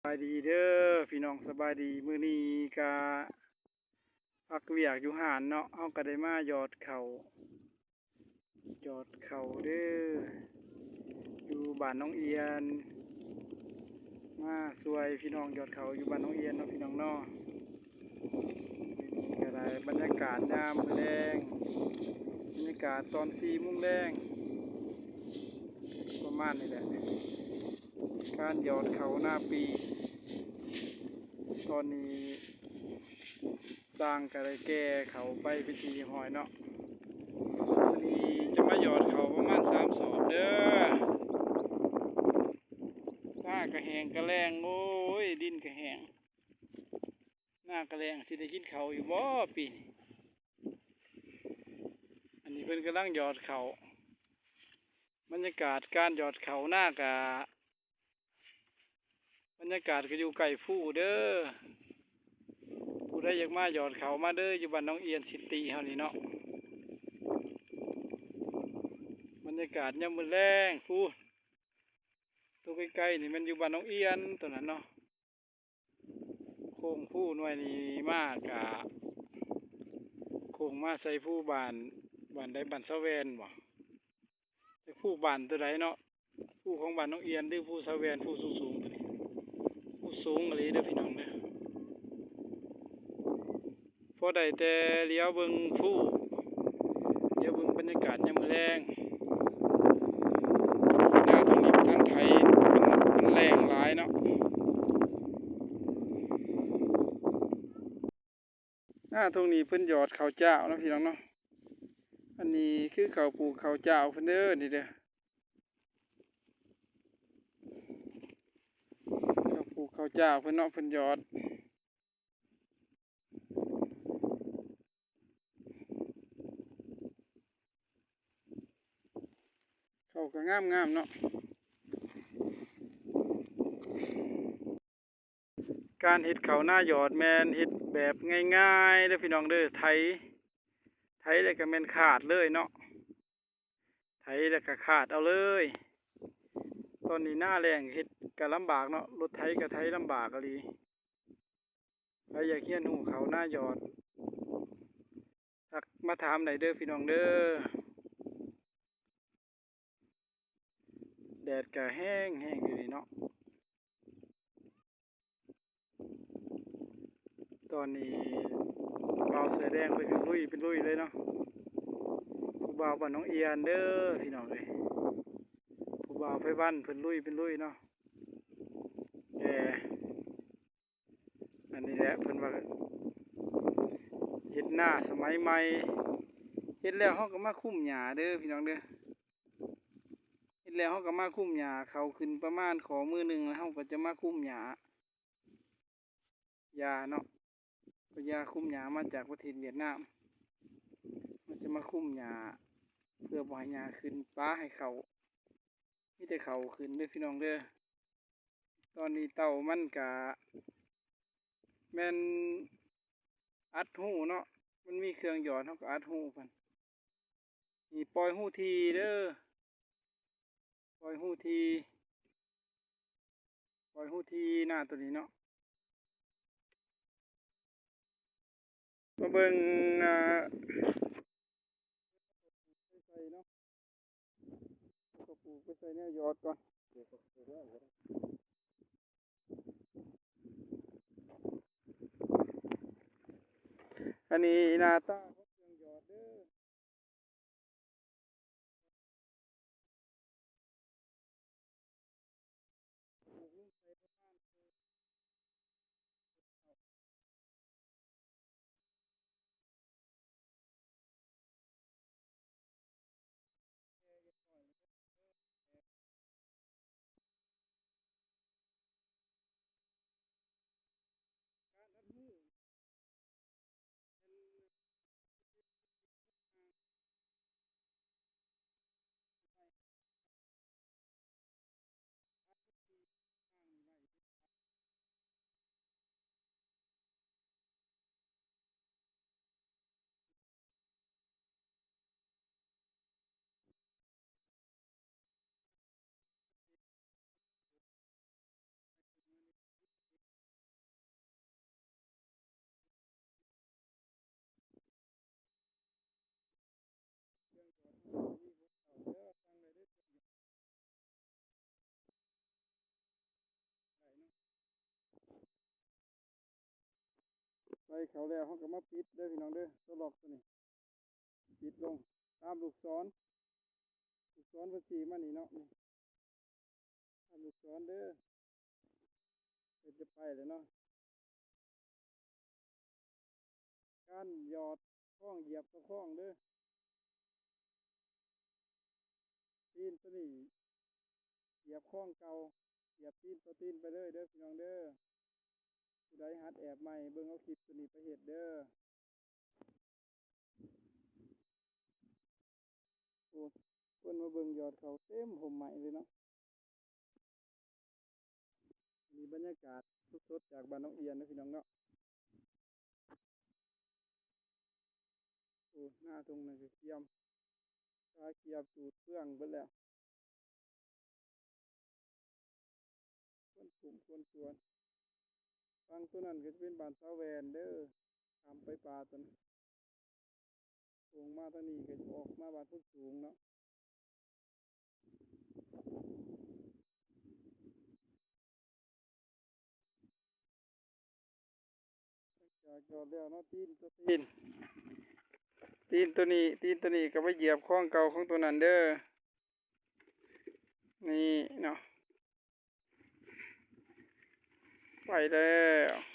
ບາຍດີເດີພີ່ນ້ອງ ສະບາຍດີ. ມື້ນີ້ກະພັກວຽກຢູ່ຮ້ານເນາະ ເຮົາກະໄດ້ມາຢອດເຂົ້າ ຢອດເຂົ້າເດີ ຢູ່ບ້ານໜອງອຽນ ມາຊ່ວຍພີ່ນ້ອງຢອດເຂົ້າຢູ່ບ້ານໜອງອຽນເນາະ ພີ່ນ້ອງເນາະ. ກະໄດ້ບັນຍາກາດຍາມມື້ແລງ ບັນຍາກາດຕອນສີ່ໂມງແລງ ປະມານນີ້ແຫຼະ ການຢອດເຂົ້ານາປີ ຕອນນີ້ຊ່າງກະໄດ້ແກ່ເຂົ້າໄປເປັນທີ່ຮຽບຮ້ອຍເນາະ. ມື້ນີ້ຈະມາຢອດເຂົ້າປະມານສາມສອບເດີ. ນາກະແຫ້ງກະແລ້ງ ໂອ້ຍ ດິນກະແຫ້ງ ນາກະແລ້ງ ຊິໄດ້ກິນເຂົ້າຢູ່ບໍ່ປີນີ້? ອັນນີ້ເພິ່ນກຳລັງຢອດເຂົ້າ ບັນຍາກາດການຢອດເຂົ້ານາກະ ບັນຍາກາດກະຢູ່ໃກ້ພູເດີ. ຜູ້ໃດຢາກມາຢອດເຂົ້າມາເດີ ຢູ່ບ້ານໜອງອຽນຊິຕີເຮົານີ້ເນາະ. ບັນຍາກາດຍາມມື້ແລງ ພູ ໂຕໄກໆນີ້ແມ່ນຢູ່ບ້ານໜອງອຽນໂຕນັ້ນເນາະ. ໂຄ້ງພູໜ່ວຍນີ້ມາກະໂຄ້ງມາໃສ່ພູບ້ານ ບ້ານໃດ ບ້ານສາແວ່ນບໍ່ ຈັກພູບ້ານໂຕໃດເນາະ. ພູຂອງບ້ານໜອງອຽນ ຫຼື ພູສາແວ່ນ ພູສູງໆໂຕນີ້ ພູສູງອີ່ຫຼີເດີພີ່ນ້ອງເດີ. ພໍໄດ້ແຕ່ຫຼຽວເບິ່ງພູ ຫຼຽວເບິ່ງບັນຍາກາດຍາມມື້ແລງ. ນາຕົງນີ້ບໍ່ທັນໄຖ ມັນ ມັນແລ້ງຫຼາຍເນາະ. ນາຕົງນີ້ເພິ່ນຢອດເຂົ້າຈ້າວເນາະ ພີ່ນ້ອງເນາະ. ອັນນີ້ຄືເຂົ້າປູກເຂົ້າຈ້າວເພິ່ນເດີ ນີ້ເດີ ເຂົ້າປູກເຂົ້າຈ້າວເພິ່ນເນາະ ເພິ່ນຢອດ. ເຂົ້າກະງາມໆເນາະ. ການເຮັດເຂົ້ານາຢອດແມ່ນເຮັດແບບງ່າຍໆເດີພີ່ນ້ອງເດີ. ໄຖ ໄຖແລ້ວກະແມ່ນຄາດເລີຍເນາະ ໄຖແລ້ວກະຄາດເອົາເລີຍ. ຕອນນີ້ນາແລ້ງເຮັດກະລຳບາກເນາະ ລົດໄຖກະໄຖລຳບາກອີ່ຫຼີ. ໃຜຢາກຮຽນຮູ້ເຂົ້ານາຢອດ ທັກມາຖາມໄດ້ເດີພີ່ນ້ອງເດີ. ແດດກະແຮງໆຢູ່ນີ້ເນາະ. ຕອນນີ້ບ່າວເສື້ອແດງເພິ່ນກະລຸຍເປັນລຸຍເລີຍເນາະ. ຜູ້ບ່າວບ້ານໜອງອຽນເດີພີ່ນ້ອງເອີຍ ຜູ້ບ່າວໄພວັນເພິ່ນລຸຍເປັນລຸຍເນາະ. ແຕ່ອັນນີ້ແຫຼະ ເພິ່ນວ່າເຮັດນາສະໄໝໃໝ່ ເຮັດແລ້ວເຮົາກະມາຄຸມຫຍ້າເດີພີ່ນ້ອງເດີ. ເຮັດແລ້ວເຮົາກະມາຄຸມຫຍ້າ ເຂົ້າຂຶ້ນປະມານຂໍ້ມືໜຶ່ງ ແລ້ວເຮົາກະຈະມາຄຸມຫຍ້າ ຢາເນາະ ເພາະຢາຄຸມຫຍ້າມາຈາກປະເທດຫວຽດນາມ ເຮົາຈະມາຄຸມຫຍ້າ ເພື່ອບໍ່ໃຫ້ຫຍ້າຂຶ້ນ ປາໃຫ້ເຂົ້າ ມີແຕ່ເຂົ້າຂຶ້ນເດີພີ່ນ້ອງເດີ. ຕອນນີ້ເຕົ້າມັນກະແມ່ນອັດຮູເນາະ ມັນມີເຄື່ອງຢອດ ເຮົາກະອັດຮູເພິ່ນ. ນີ້ປ່ອຍຮູຖີ່ເດີ ປ່ອຍຮູຖີ່ ປ່ອຍຮູຖີ່ນາໂຕນີ້ເນາະ. ມາເບິ່ງ ອ່າ ໃສ່ເນາະ ເອົາເຂົ້າປູກໄປໃສ່ແນວຢອດກ່ອນ. ອັນນີ້ໜ້າຕາຂອງເຄື່ອງຢອດເດີ. ການອັດຮູແມ່ນ ເຂົ້າແລ້ວ ເຮົາກໍມາປິດເດີພີ່ນ້ອງເດີ ຕົວລັອກຕົວນີ້ ປິດລົງຕາມລູກສອນ ລູກສອນເພິ່ນຊີ້ມານີ້ເນາະ ນີ້ ຕາມລູກສອນເດີ ເພິ່ນຈະໄປແລ້ວເນາະ. ການຢອດຄອງ ຢຽບເຂົ້າຄອງເດີ ຕີນຕົວນີ້ຢຽບຄອງເກົ່າ ຢຽບຕີນຕໍ່ຕີນໄປເລີຍເດີພີ່ນ້ອງເດີ. ຜູ້ໃດຫັດແອບໃໝ່ ເບິ່ງເອົາຄລິບຕົວນີ້ໄປເຮັດເດີ. ໂອ້ ຄົນມາເບິ່ງຢອດເຂົ້າເຕັມຮົ່ມໄມ້ເລີຍເນາະ. ນີ້ບັນຍາກາດສົດໆຈາກບ້ານໜອງອຽນເນາະພີ່ນ້ອງເນາະ. ໂອ້ ນາທົ່ງນັ້ນກະກຽມ ກະກຽມຈູດເຟືອງເບິດແລ້ວ. ຄົນກຸ່ມຄົນຊວນ ຝັ່ງໂຕນັ້ນກໍຈະເປັນບ້ານສາວແວ່ນເດີ ຂ້າມໄປປ່າຕົວນັ້ນ ໂຄ້ງມາທາງນີ້ກໍຈະອອກມາບ້ານໂພນສູງເນາະ. ຈາກຢອດແລ້ວເນາະ ຕີນຕົວ ຕີນ ຕີນຕົວນີ້ ຕີນຕົວນີ້ກໍໄປຢຽບຂອງເກົ່າຂອງຕົວນັ້ນເດີ ນີ້ເນາະ ໄປແລ້ວ.